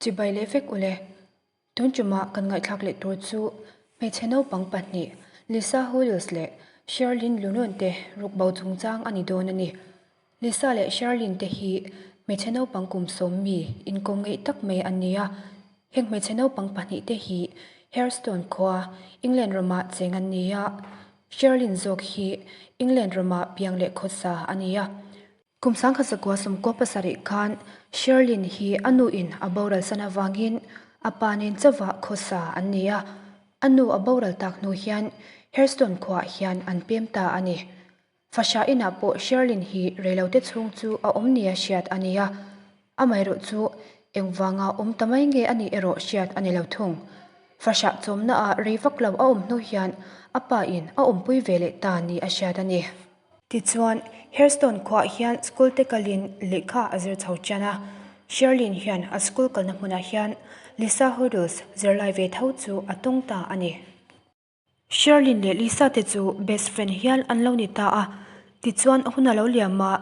Chibai leh vek ule. Tun ṭuma kan ngaihthlak leh tur chu hmeichhe naupang pahnih Lisa Hoyles leh Sherlyn Lunon te rukbo chungchang a ni dawn a ni. Lisa leh Sherlyn te hi hmeichhe naupang kum sawm mi inkawm ngeih tak mai an ni a. Heng hmeichhe naupang pahnih te hi Hairstone khua, England rama cheng an ni a. Sherlyn zawk hi England rama piang leh khawsa a ni a. Kum sangkhat zakua sawmkua pasarih khan Sherlyn hi a nu in a boral san avangin a pa nen chauhah khawsa an ni a, a nu a boral tak hnu hian Hairstone khuaah hian an pem ta a ni. Fahra inah pawh Sherlyn hi reilote chhung chu a awm nia hriat a ni a, amaherawh chu engvanga awm ta mai nge a nih erawh hriat a ni lo thung. Fahrah chawmnaah rei vak lo a awm hnu hian a pa in a awmpui ve leh ta ni a hriat a ni. Tichuan, Hairstone khuaah hian school te kalin lehkha a zir chho ṭan a. Sherlyn hian a school kalna hmunah hian Lisa Hurdles zirlai ve tho chu a tawng ta a ni. Sherlyn leh Lisa te chu best friend hial an lo ni ta a. Tichuan, hun a lo liam a,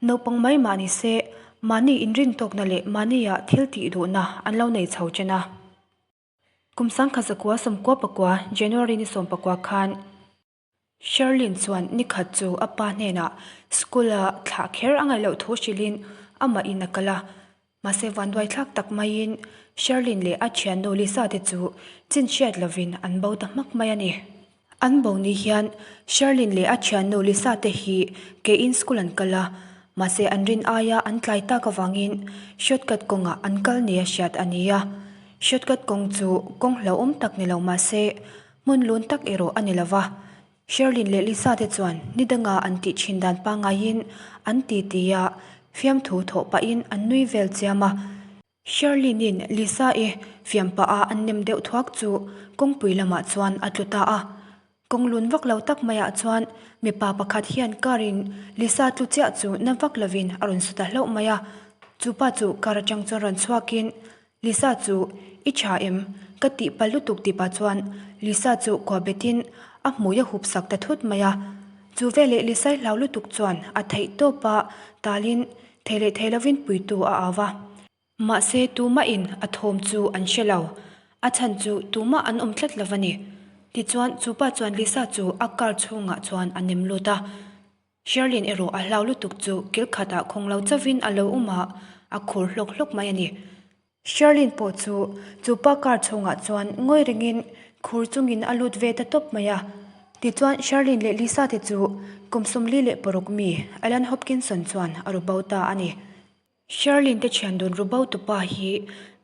naupang mai mah ni se, mahni inrintawkna leh mahnia thil tih duhna an lo nei chho ṭan a. Kum sangkhat zakua sawmkua pakua January ni sawm pakua khan, Sherlyn chuan nikhat chu a pa hnenah school-a thlah kher a ngaih loh thu hrilhin amah in a kal a. Mahse vanduai thlak tak maiin Sherlyn leh a thiannu Lisa te chu chin hriat lovin an bo ta hmak mai a ni. An bo ni hian Sherlyn leh a thiannu Lisa te hi keiin school an kal a, mahse an rin aia an tlai tak avangin shortcut kawngah an kal nia hriat a ni a. Shortcut kawng chu kawng hlauhawm tak ni lo mahse Hmun lun tak erawh a ni lo va, Sherlyn leh Lisa te chuan ni danga an tih thin dan pangaiin an ti ti a, fiamthu thawh pahin an nui vel chiam a. Sherlyn-in Lisa-i fiam pah a an nem deuh thuak chu kawngpui lamah chuan a tlu ta a. Kawng lun vak lo tak maiah chuan mipa pakhat hian car-in Lisa tlu chiah chu na vak lovin a rawn su ta hlauh mai a. Chupa chu car atang chuan rawn chhuakin Lisa chu i tha em? Ka tih pal lutuk tih pah chuan Lisa chu kuah betin a hmui a hup sak ta thut mai a. Chu veleh Lisai hlau lutuk chuan a theih tawp a, talin thei leh thei lovin puitu a au va. Mahse tumahin a thawm chu an hre lo, a chhan chu tumah an awm tlat lo va ni. Tichuan chupa chuan Lisa chu a car chhungah chuan a nem lut a. Sherlyn erawh a hlau lutuk chu kil khatah khawng lo chauhin a lo awm a, a khur hlawk hlawk mai a ni. Sherlyn pawh chu chu pa car chhungah chuan ngawi rengin khur chungin a lut ve ta tawp mai a. Tichuan Sherlyn leh Lisa te chu kum 46 mi Alan Hopkinson chuan a ru bo ta a ni. Sherlyn te thian dun ru bo tupa hi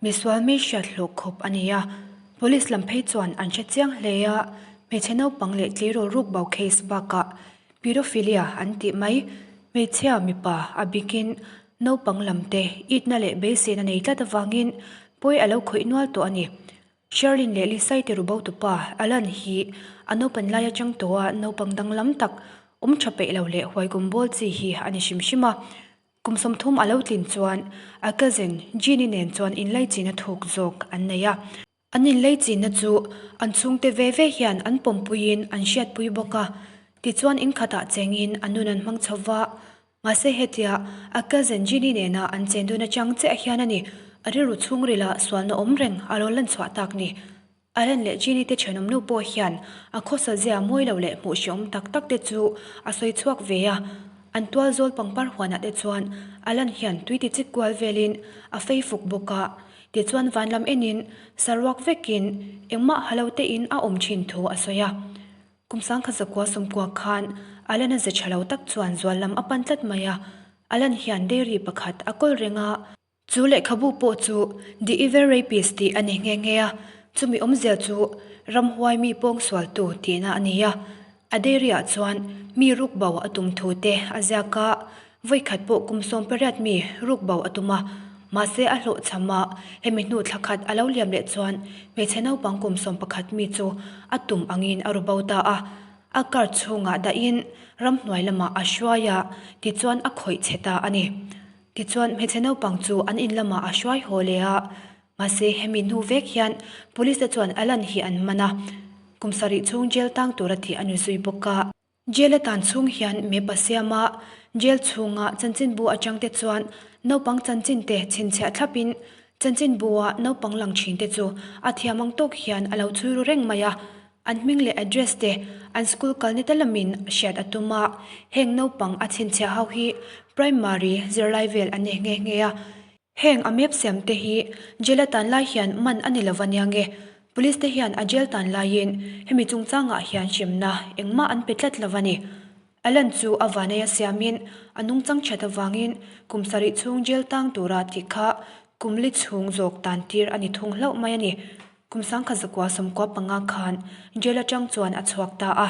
misual mi hriat hlawh khawp a ni a, police lam phei chuan an hre chiang hle a, hmeichhe naupang leh tleirawl ruk bo case bakah pedophilia an tih mai, hmeichhia mipa a bikin naupang lam te itna leh beiseina nei tlat avangin pawi a lo khawih nual tawh a ni. Sherlyn leh Lisai te ru bo tupa Alan hi a naupan lai atang tawha naupang danglam tak awm tha peih lo leh huaikum bawl chi hi a ni hrim hrim a. Kum 30 a lo tlin chuan a cousin Jeannie nen chuan inlaichinna thuk zawk an nei a. An inlaichinna chu an chhungte ve ve hian an pawmpuiin an hriatpui bawk a. Tichuan inkhatah chengin a nun an hmang chho va. Mahse hetia a cousin Jeannie nena an chen dun atang chiah hian a ni a rilru chhungrila sualna awm reng a lo lanchhuah tak ni. Alan leh Jeannie te thenawm nu pawh hian a khawsa zia mawi lo leh hmuh hreawm tak tak te chu a sawi chhuak ve a. An tual zawl pangpar huanah te chuan Alan hian tui ti chik kual velin a fei fuk bawk a. Tichuan van lam enin saruak vekin engmah ha lo tein a awm thin thu a sawi a. Kum 1990 khan Alan a ze tha lo tak chuan zual lam a pan tlat mai a. Alan hian dairy pakhat a kawl reng a. Chu lehkhabu pawh chu The Evil Rapist tih a ni nghe nghe a, chumi awmzia chu ramhuai mi pawngsualtu tihna a ni a. A dairy-ah chuan mi rukbo a tum thu te a ziak a, vawikhat pawh kum 18 mi rukbo a tum a, mahse a hlawhchham a, hemi hnu thla khat a lo liam leh chuan hmeichhe naupang kum 11 mi chu a tum angin a rubo ta a. A car chhungah dahin ramhnuai lamah a hruai a, tichuan a khawih chhe ta a ni. Tichuan, hmeichhe naupang chu an in lamah a hruai haw leh a, mahse hemi hnu vek hian police te chuan Alan hi an man a, kum sarih chhung jail tang tura tih a ni zui bawk a. Jail a tan chhung hian mepa siam a, jail chhunga chanchinbu atang te chuan naupang chanchin te chhinchhiah thlapin. Chanchinbu-a naupang lang thin te chu a thiam ang tawk hian a lo chhui ru reng mai a, an hming leh address te an school kalna te lamin hriat a tum a, heng naupang a chhinchhiah ho hi primary zirlai vel an ni nghe nghe a. Heng a map siam te hi jail a tan lai hian man a ni lo va nia nge, police te hian a jail tan laiin hemi chungchangah hian hremna engmah an pe tlat lo va ni. Alan chu a vanei a siamin a nungchang that avangin kum sarih chhung jail tang tura tih kha kum li chhung zawk tan tir a ni thung hlauh mai a ni. Kum sangkhat zakua 95 khan jail atang chuan a chhuak ta a,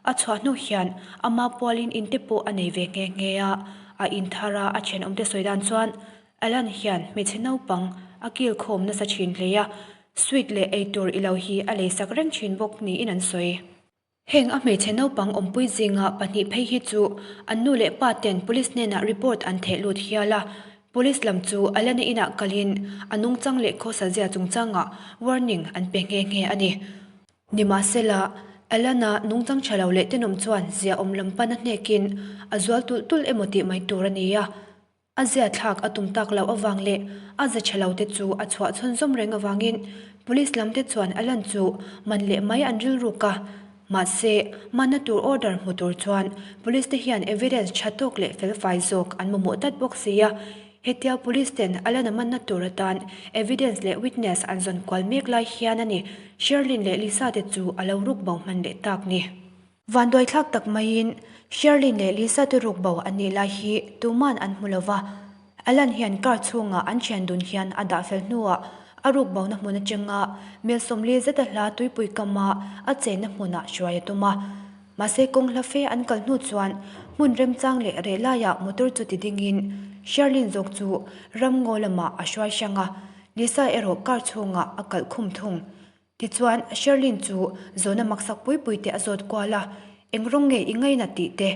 a chhuah hnu hian ama pualin in te pawh a nei ve nghe nghe a, a in thar a a thenawmte sawi dan chuan Alan hian hmeichhe naupang a kil khawm nasa thin hle a, sweet leh eitur ilo hi a leisak reng thin bawk niin an sawi. Heng a hmeichhe naupang awmpui zinga pahnih phei hi chu an nu leh pa ten police hnenah report an theh lut hial a, police lam chu Alana inah kalin a nungchang leh khawsa zia chungchangah warning an pe nghe nghe a ni. Nimahsela, Alana nungchang tha lo leh tenawm chuan ziaawm lam pan a hnekin a zual tulh tulh emaw tih mai tur a ni a. A ziathlak a tum tak loh avang leh a za chhe lo te chu a chhuah chhunzawm reng avangin Police lam te chuan a lan chu man leh mai an rilruk a. Mahse, manna tur order hmu tur chuan Police te hian evidence tha tawk leh felfai zawk an mamawh tlat bawk si a. Hetia Police ten a lan a manna tur atan evidence leh witness an zawn kual mek lai hian a ni Sherlyn leh Lisa te chu a lo ruk bo hman leh tak ni. Vanduaithlak tak maiin Sherlyn leh Lisa te ruk bo an nih lai hi tuman an hmu lo va, Alan hian car chhungah an thian dun hian a dah fel hnuah a ruk bona hmun atanga mel 40 zeta hla tuipui kama a chenna hmunah hruai a tum a. Mahse kawng hla fe an kal hnu chuan hmun remchang leh reh laiah motor chu ti dingin Sherlyn zawk chu ramngaw lamah a hruai hrang a, Lisa erawh car chhungah a kalh khum thung. Tichuan, Sherlyn chu zawhna maksak pui pui te a zawt kual a, Eng rawng nge i ngainat tih te,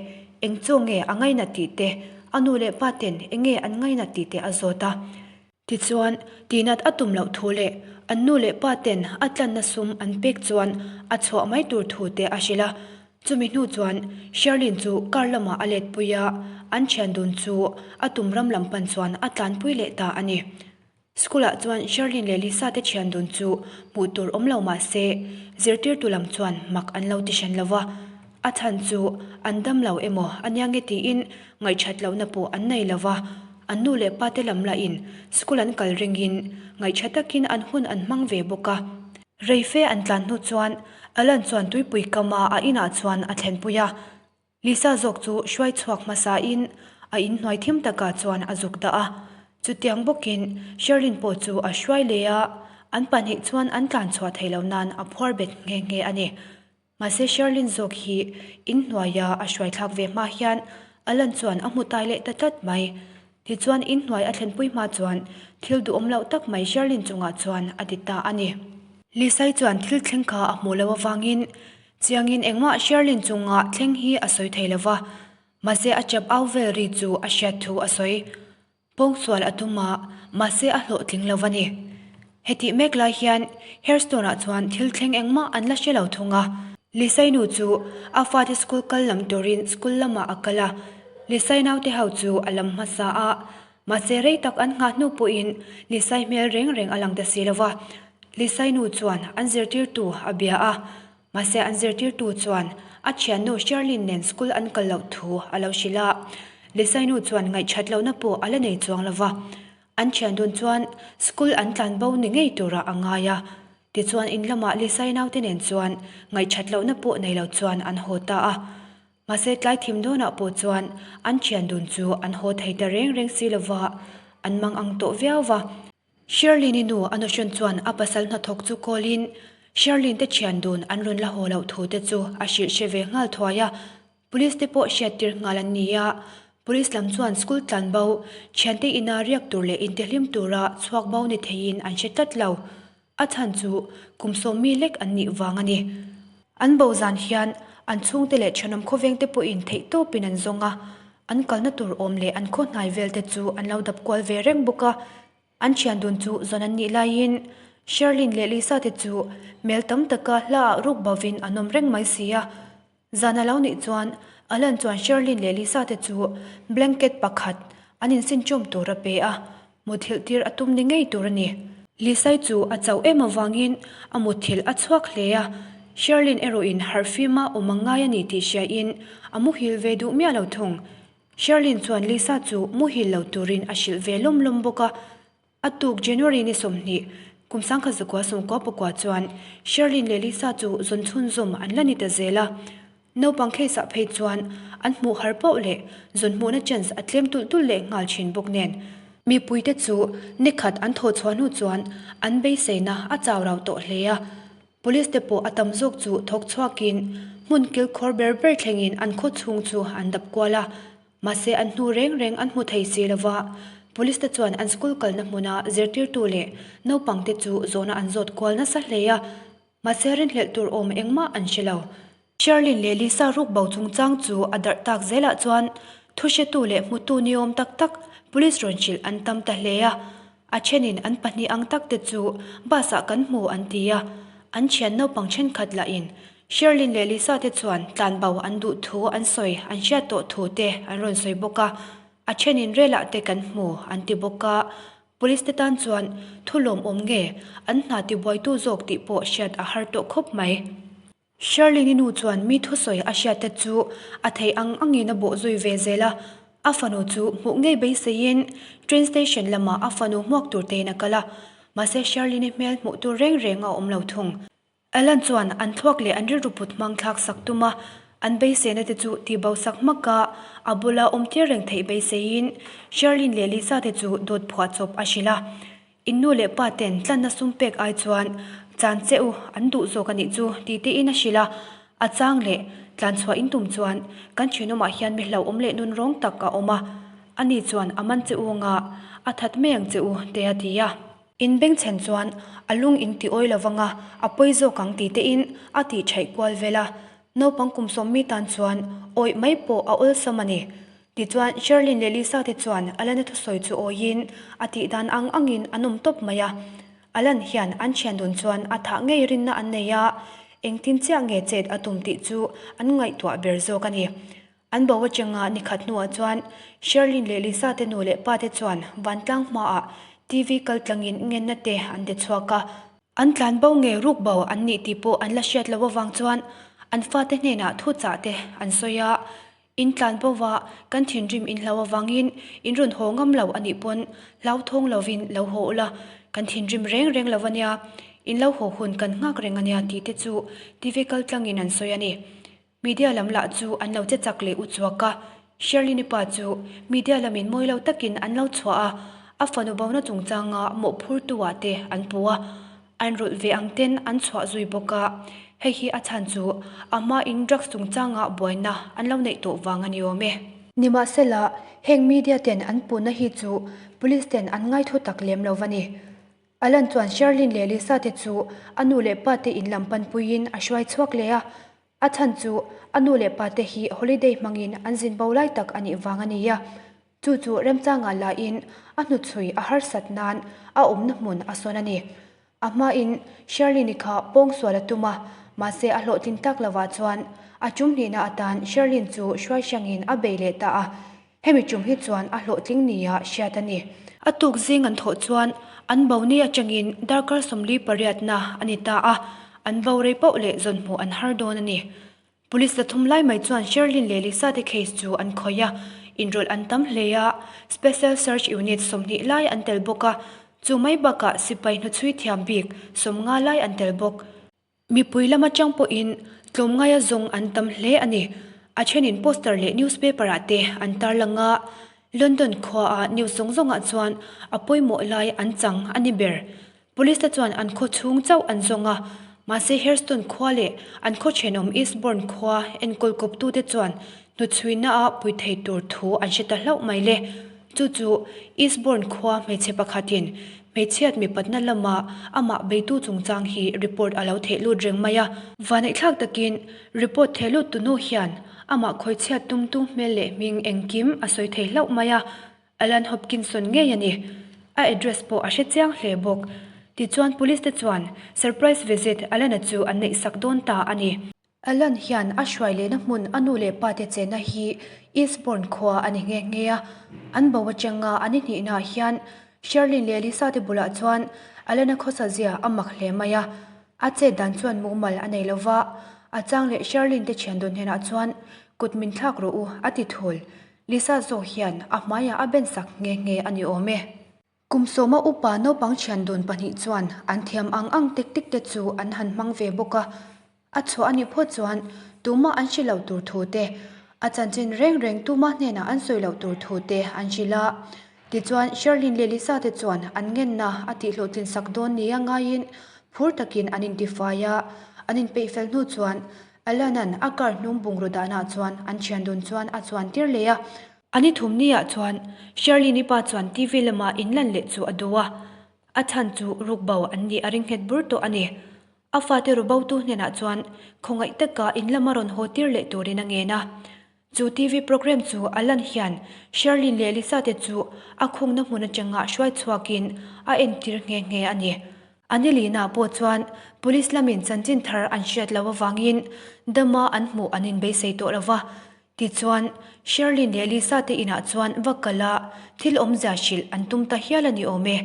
eng chaw nge a ngainat tih te, a nu leh pa ten eng nge an ngainat tih te a zawt a. Tichuan, tihnat a tum loh thu leh an nu leh pa ten a tlanna sum an pek chuan a chhuah mai tur thu te a hrilh a. Chumi hnu chuan Sherlyn chu car lamah a let pui a, an thian dun chu a tum ram lam pan chuan a tlanpui leh ta a ni. School-ah chuan Sherlyn leh Lisa te thian dun chu hmuh tur awm lo mah se, zirtirtu lam chuan mak an lo ti hran lo va, a chhan chu an dam lo emaw a nia nge tiin ngaihṭhat lohna pawh an nei lo va, an nu leh pa te lam lahin school an kal ringin ngaihṭha takin an hun an hmang ve bawk a. Rei fe an tlan hnu chuan Alan chuan tuipui kama a inah chuan a thlenpui a, Lisa zawk chu hruai chhuak hmasain a inhnuai thim takah chuan a zuk dah a. Chutiang bawkin Sherlyn pawh chu a hruai leh a, an pahnih chuan an tlan chhuah theih loh nan a phuar bet nghe nghe a ni. Mahse Sherlyn zawk hi inhnuaia a hruai thlak ve hma hian Alan chuan a hmu tai leh ta tlat mai. Tichuan inhnuai a thlenpui hma chuan thil duhawm loh tak mai Sherlyn chungah chuan a ti ta a ni. Lisai chuan thil thleng kha a hmuh loh avangin Chiangin engmah Sherlyn chunga thleng hi a sawi thei lo va, mahse a chap au vel ri chu a hriat thu a sawi. Pawngsual a tum a, mahse a hlawhtling lo va ni. Hetih mek lai hian Hairstone-ah chuan thil thleng engmah an la hre lo thung a. Lisai nu chu a fate school kal lam turin school lamah a kal a, Lisai naute ho chu a lam hmasa a, mahse rei tak an nghah hnu pawhin Lisai hmel reng reng a lang ta si lo va. Lisai nu chuan an zirtirtu a bia a, mahse an zirtirtu chuan a thiannu Sherlyn nen school an kal loh thu a lo hrilh a. Lisai nu chuan ngaihṭhat lohna pawh a la nei chuang lo va, an thian dun chuan school an tlan bo ni ngei turah a ngai a. Tichuan in lamah Lisai naute nen chuan ngaihṭhat lohna pawh nei lo chuan an haw ta a. Mahse tlai thim dawnah pawh chuan an thian dun chu an haw thei ta reng reng si lo va, an mang ang tawh viau va. Sherlyn-i nu Anushun chuan a pasal hnathawk chu call-in Sherlyn te thian dun an rawn la haw loh thu te chu a hrilh hre ve nghal thuai a, Police te pawh hriattir nghal an ni a, Police lam chuan school tlan bo, thiante ina riak tur leh intihlim tura chhuak bo ni theiin an hre tlat lo. A chhan chu kum 10 mi lek an nih vang a ni. An bo zan hian an chhungte leh thenawm khawvengte pawhin theihtawpin an zawng a, an kalna tur awm leh an khaw hnai vel te chu an lo dap kual ve reng bawk a. An thian dun chu zawn an nih laiin Sherlyn leh Lisa te chu hmel tam taka hla ah ruk bovin an awm reng mai si a. Zan a lo nih chuan Alan chuan Sherlyn leh Lisa te chu blanket pakhat an insin chawm tur a pe a. Muthilh tir a tum ni ngei tur a ni. Lisai chu a chauh em avangin a muthilh a chhuak hle a, Sherlyn erawhin harhfima awm ang ngai a ni tih hriain a muhil ve duh miah lo thung. Sherlyn chuan Lisa chu muhil lo turin a hrilh ve lawm lawm bawk a. A tuk January ni 20, kum 1994 chuan Sherlyn leh Lisa chu zawn chhunzawm an la ni ta zel a. Naupang case ah phei chuan an hmuh har pauh leh zawn hmuhna chance a tlem tulh tulh leh nghal thin bawk nen. Mipuite chu nikhat an thawh chhuah hnu chuan an beiseina a chau rau tawh hle a. Police te pawh a tam zawk chu thawk chhuakin hmun kilkhawr ber ber thlengin an khaw chhung chu an dap kual a. Mahse an hnu reng reng an hmu thei si lova, Police te chuan an school kalna hmuna zirtirtu leh naupangte chu zawhna an zawt kual nasa hle a. Mahse rinhlelh tur awm engmah an hre lo. Sherlyn leh Lisa rukbo chungchang chu a darh tak zelah chuan thuhretu leh hmutu ni awm tak tak police rawn hrilh an tam ta hle a. A thenin an pahnih ang tak te chu bus ah kan hmu an ti a, an thian naupang thenkhat lahin Sherlyn leh Lisa te chuan tlanbo an duh thu an sawi an hriat tawh thu te an rawn sawi bawk a, a thenin relah te kan hmu an ti bawk a. Police te tan chuan thu lawmawm nge an hna tibuaitu zawk tih pawh hriat a har tawh khawp mai. Sherlyn-i nu chuan mi thusawi a hriat te chu a theih ang angin a bawh zui ve zel a, a fanu chu hmuh ngei beiseiin train station lamah a fanu hmuak tur tein a kal a, mahse Sherlyn-i hmel hmuh tur reng reng a awm lo thung. Alan chuan an thluak leh an rilru put hmang thlak sak tum a, an beiseina te chu tihbo sak hmak a, a bula awm tir reng theih beiseiin Sherlyn leh Lisa te chu dawt phuah chawp a hrilh a. In nu leh pa ten tlanna sum pek ai chuan chan che u an duh zawk a nih chu ti tein a hrilh a, a chang leh tlan chhuah in tum chuan kan thenawmah hian mi hlauhawm leh nun rawng tak a awm a, ani chuan a man che u anga a that mai ang che u te a ti a. In bengchhen chuan a lung in ti awi lo anga a pawi zawk ang ti tein a tih theih kual vel a, naupang kum sawmmi tan chuan awih mai pawh a awlsam a ni. Tichuan, Sherlyn leh Lisa te chuan Alana thusawi chu awiin a tih dan ang angin an awm tawp mai a. Alan hian an thian dun chuan a thah ngei rinna an nei a, engtin chiah nge chet a tum tih chu an ngaihtuah ber zawk a ni. An bo atanga nikhat hnuah chuan Sherlyn leh Lisa te nu leh pa te chuan vantlang hmaah TV kal tlangin ngenna te an ti chhuak a. An tlan bo nge ruk bo an nih tih pawh an la hriat loh avang chuan an fate hnenah thuchah te an sawi a. In tlan bo va, kan thinrim in hlau avangin in rawn haw ngam lo a nih pawn hlauthawng lovin lo haw ula, kan thinrim reng reng lo a nia, in lo haw hun kan nghak reng a nia tih te chu TV kal tlangin an sawi a ni. Media lam lah chu an lo che chak leh u chuak a, Sherlyn-i pa chu media lamin mawi lo takin an lo chhuah a, a fanu bona chungchanga mawhphurtu-ah te an puh a, An rawlh ve ang ten an chhuah zui bawk a, hei hi a chhan chu a hmain drugs chungchanga buaina an lo neih tawh vang a ni awm e. Nimahsela, heng media ten an puhna hi chu police ten an ngaithu tak lem lo va ni. Alan chuan Sherlyn leh Lisa te chu a nu leh pa te in lam panpuiin a hruai chhuak leh a, a chhan chu a nu leh pa te hi holiday hmangin an zin bo lai tak a nih vang a ni a. Chu chu remchangah lahin a hnuchhui a harsat nan a awmna hmun a sawn a ni. A hmain Sherlyn-i kha pawngsual a tum a, mahse a hlawhtlin tak lovah chuan a tum hnihna atan Sherlyn chu hruai hrangin a bei leh ta a, hemi tum hi chuan a hlawhtling nia hriat a ni. A tuk zing an thawh chuan an bo ni atangin darkar 48na a ni ta a, an bo rei poh leh zawnhmuh an har dawn a ni. Police la thum lai mai chuan Sherlyn leh Lisa te case chu an khawih a, inrawlh an tam hle a, Special Search Unit 20 lai an tel bawk a, chu mai bakah sipai hnuchhui thiam bik 50 lai an tel bawk. Mipui lam atang pawhin tlawmngaia zawng an tam hle a ni. A thenin poster leh newspaper ah te an tarlang a, London khuaah news zawng zawngah chuan a pawimawh lai an chang a ni ber. Police te chuan an khaw chhung chauh an zawng a, mahse Hairston khua leh an khaw thenawm Eastbourne khua enkawl kawptute chuan hnuchhuina a pui thei tur thu an hre ta hlauh mai le. Chu chu Eastbourne khua hmeichhe pakhatin hmeichhiat mipatna lama amah beitu chungchang hi report a lo theh lut reng mai a. Vaneihthlak takin report theh lut tu nu hian amah khawichhiat tumtu hmel leh hming engkim a sawi thei hlauh mai a. Alan Hopkinson ngei a ni. A address pawh a hre chiang hle bawk. Tichuan police te chuan surprise visit Alan-a chu an neih sak dawn ta a ni. Alan hian a hruai lehna hmun a nu leh pa te chenna hi Eastbourne khua a ni nghe nghe a. An bo atanga an i hnihnaah hian. Sherlyn leh Lisa te bulah chuan Alana khawsa zia a mak hle mai a, a chet dan chuan mumal a nei lo va, a chang leh Sherlyn te thian dun hnenah chuan kut min thlak rawh u a ti thul. Lisa zawk hian a hmaiah a ben sak nghe nghe a ni awm e. Kum sawma upa naupang thian dun pahnih chuan an thiam ang ang tek tek te chu an han hmang ve bawk a, a chhuah a nih phawt chuan tumah an hre lo tur thu te, a chanchin reng reng tumah hnenah an sawi loh tur thu te an hrilh a. Tichuan Sherlyn leh Lisa te chuan an ngenna a tihhlawhtlin sak dawn nia ngaiin phur takin an intifai a, an inpeih fel hnu chuan Alan-a'n a car hnung bungraw dahnaah chuan an thian dun chuan a chuan tir leh a. A ni thum niah chuan Sherlyn-i pa chuan TV lama inlan leh chu a duh a, a chhan chu rukbo an nih a ring nghet bur tawh a ni. A fate rubotu hnenah chuan khawngaih taka in lama rawn haw tir leh turin a ngen a. Chu TV programme chu a lan hian Sherlyn leh Lisa te chu a khungna hmun atanga hruai chhuakin a entir nghe nghe a ni. Anilina pawh chuan Police lamin chanchin thar an hriat loh avangin dama an hmuh an inbeisei tawh lo va. Tichuan, Sherlyn leh Lisa te inah chuan va kal a, thil awmzia hrilh an tum ta hial a ni awm e.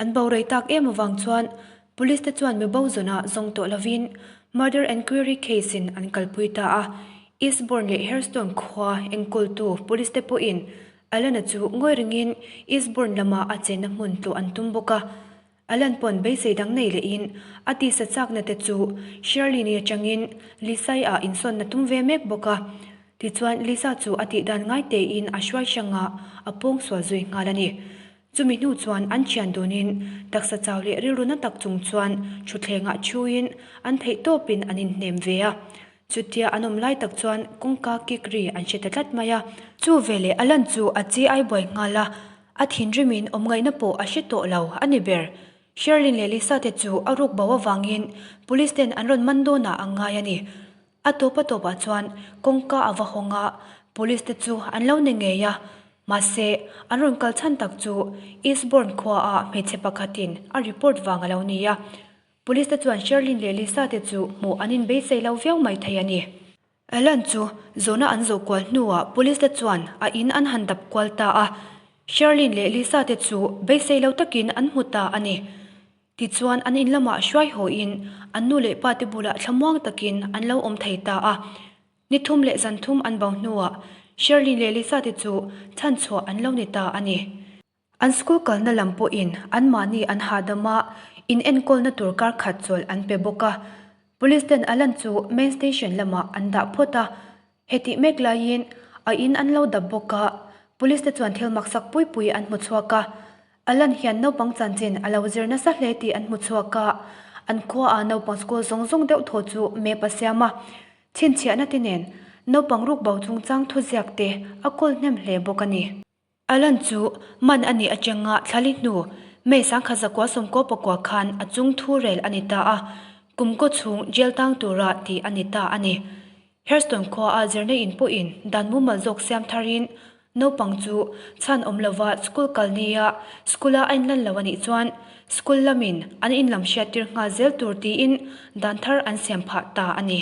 An bo rei tak em avang chuan Police te chuan mi bo zawnah zawng tawh lovin Murder Enquiry case in an kalpui ta a. Eastbourne leh Hairstone khua enkawltu Police te pawhin Alana chu ngawi ringin Eastbourne lama a chenna hmun tlawh an tum bawk a. A lan pawn beisei dang nei lehin a tisa chakna te chu Shirley-ni atangin Lisa-i ah insawnna tum ve mek bawk a. Tichuan Lisa chu a tih dan ngai tein a hruai hrang a, a pawng sual zui nghal a ni. Chumi hnu chuan an thian dunin taksa chau leh rilru na tak chung chuan thutthlengah thuin an theih tawpin an inhnem ve a. Chutia an awm lai tak chuan kawngka kik ri an hre ta tlat mai a. Chu veleh a lan chu a chi ai buai nghal a, a thinrimin awm ngaihna pawh a hre tawh lo a ni ber. Sherlyn leh Lisa te chu a ruk bo avangin police ten an rawn man dawnah an ngai a ni. A tawp a tawpah chuan kawngka a va hawng a, police te chu an lo ni ngei a. Mahse, an rawn kal chhan tak chu Eastbourne khuaah hmeichhe pakhatin a report vang a lo ni a. Police te chuan Sherlyn leh Lisa te chu hmuh an inbeisei lo viau mai thei a ni. Alan chu zawhna an zawh kual hnuah police te chuan a in an han dap kual ta a, Sherlyn leh Lisa te chu beisei lo takin an hmu ta a ni. Tichuan an in lamah hruai hawiin an nu leh pa te bulah thlamuang takin an lo awm thei ta a. Ni thum leh zan thum an bo hnuah Sherlyn leh Lisa te chu chhanchhuah an lo ni ta a ni. An school kalna lam pawhin anmahni an hahdam a, in enkawlna tur kar khat chawlh an pe bawk a. Police ten a lan chu main station lamah an dah phawt a. Hetih mek laiin a in an lo dap bawk a, police te chuan thil maksak pui pui an hmu chhuak a. A lan hian naupang chanchin a lo zir nasa hle tih an hmu chhuak a, an khuaah naupang school zawng zawng deuh thaw chu map a siam a. Chhinchhiahna te nen naupang rukbo chungchang thuziak te a kawl hnem hle bawk a ni. Alan chu man a nih atanga thlali hnu May sangkhat zakua sawmkaw pakua khan a chung thu rel a ni ta a, kum kaw chhung jail tang tura tih a ni ta a ni. Hairston khua a zirna in pawhin dan mumal zawk siam tharin naupang chu chhan awm lova school kal nia school-a a inlan lo a nih chuan school lamin an inlam hriattir nghal zel tur tiin dan thar an siam phah ta a ni.